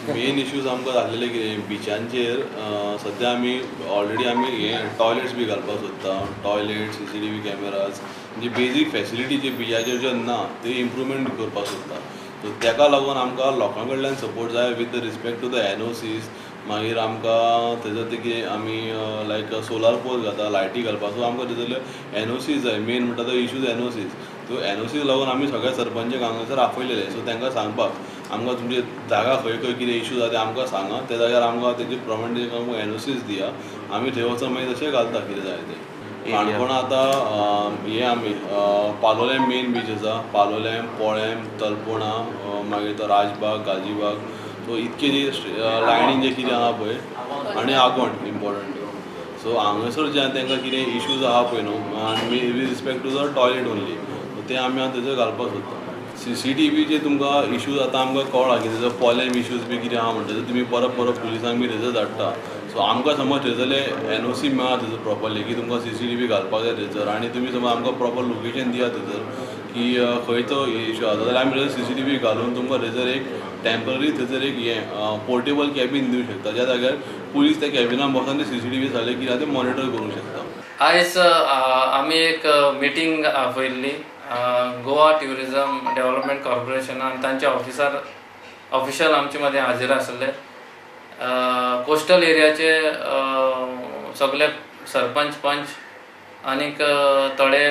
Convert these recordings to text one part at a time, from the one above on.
Main issues आमकां जाल्लेले कितें बिचांचेर सद्या आमी ऑलरेडी आमी हे टॉयलेट्स बी घालपाक सोदता, टॉयलेट्स, CCTV cameras, म्हणजे बेजीक फेसिलिटी जे बिचाचेर ज्यो ना ते इम्प्रुवमेंट करपाक सोदता. सो तेका लागून आमकां लोकां कडल्यान सपोर्ट जाय with respect to the NOCs. मागीर आमकां थंयसर ते कितें आमी लायक सोलार पोल घालता, लायटी घालपाक, सो आमकां थंयसरल्यो एनओसीज जाय. मेन म्हणटा तो इश्यूज एनओसीज. सो एनओसीज लागून आमी सगळ्या सरपंचाक हांगासर आपयलेले, सो तांकां सांगपाक आमकां तुमचे जागा खंय खंय कितें इश्यूज आसा ते आमकां सांगा, त्या जाग्यार आमकां तेजे प्रमाणे आमकां एनओसीज दिया, आमी थंय वचून मागीर तशें घालता कितें जाय तें. काणकोणा आतां हें आमी पालोलेम मेन बीच आसा, पालोलेम, पोळेम, तलपोणा, मागीर तो राजबाग, गाजीबाग, सो इतके जे लायनीन जे कितें आहा पळय, आनी आगोंड इम्पॉर्टंट. सो हांगासर जे तांकां कितें इश्यूज आहा पळय न्हू, आनी with respect to the toilet only, ते आमी आतां थंयसर घालपाक सोदता. सीसीटीव्हीचे तुमकां इश्यूज आतां आमकां कळ्ळा की थंयसर पोलेम इश्यूज बी कितें आहा म्हणटकीर तुमी परत परत पुलिसांक बी थंयसर धाडटा. सो आमकां समज थंयसरले एनओसी मेळ्ळा थंयसर प्रॉपरली की तुमकां सीसीटीव्ही घालपाक जाय थंयसर, आनी तुमी समज आमकां प्रॉपर लोकेशन दिया थंयसर की खंय तो इश्यू आसा, जाल्यार आमी थंयसर सीसीटीव्ही घालून तुमकां थंयसर एक टेम्पररी थंयसर एक हें पोर्टेबल कॅबीन दिवंक शकता, ज्या जाग्यार पुलीस त्या कॅबिनान बसून ते सीसीटीव्ही जाले कितें ते मॉनिटर करूंक शकता. आयज आमी एक मिटींग आपयल्ली गोवा ट्युरिजम डेव्हलपमेंट कॉर्पोरेशनान, तांचे ऑफिसर ऑफिशियल आमचे मदें हाजीर आसले. कोस्टल एरियाचे सगळे सरपंच, पंच आनीक थोडे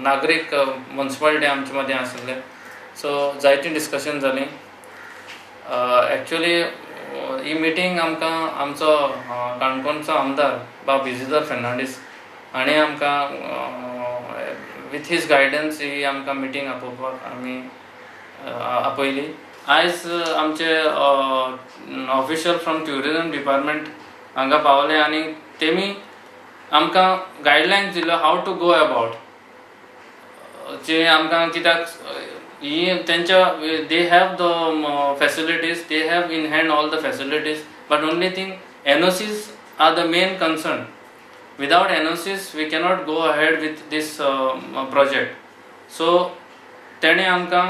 नागरीक मुन्सिपालिटी आमचे मदें आसले. सो जायतीं डिस्कशन जालीं. एक्चुली ही मिटींग आमकां आमचो काणकोणचो आमदार बाब इजिदोर फेर्नांडीस हाणें आमकां विथ his guidance ही आमकां मिटींग आपोवपाक आमी आपयली. आयज आमचे ऑफिशियल फ्रॉम ट्युरिजम डिपार्टमेंट हांगा पावले आनी तेमी आमकां गायडलायन्स दिल्यो how to go about, जे आमकां कित्याक ही तेंच्या they have the facilities, they have in hand all the facilities, but only thing NOCs are the main concern. Without NOCs we cannot go ahead with this project. So तेणें आमकां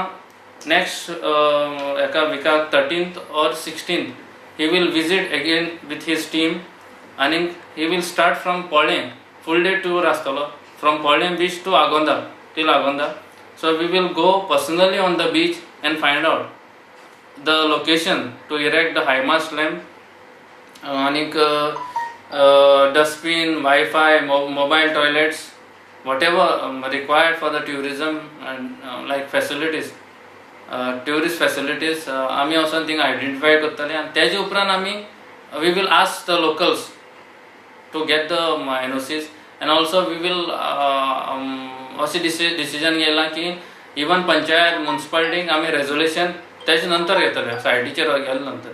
next एका विकाक 13th or 16th he will visit again with his team आनी he will start from Polem, full day tour आसतलो from Polem beach to Agonda, till Agonda. So we will go personally on the beach and find out the location to erect the high mast lamp आनीक dustbin, WiFi, mobile toilets, whatever required for the tourism and like facilities, tourist facilities आमी वचोन थिंगा identify करतले आनी तेजे उपरांत आमी we will ask the locals to get the NOCs and also we will अशें डिसिजन घेयलां की इवन पंचायत मुन्सिपालिटीक आमी रेजोल्युशन तेजे नंतर घेतले, सायटीचेर गेले नंतर.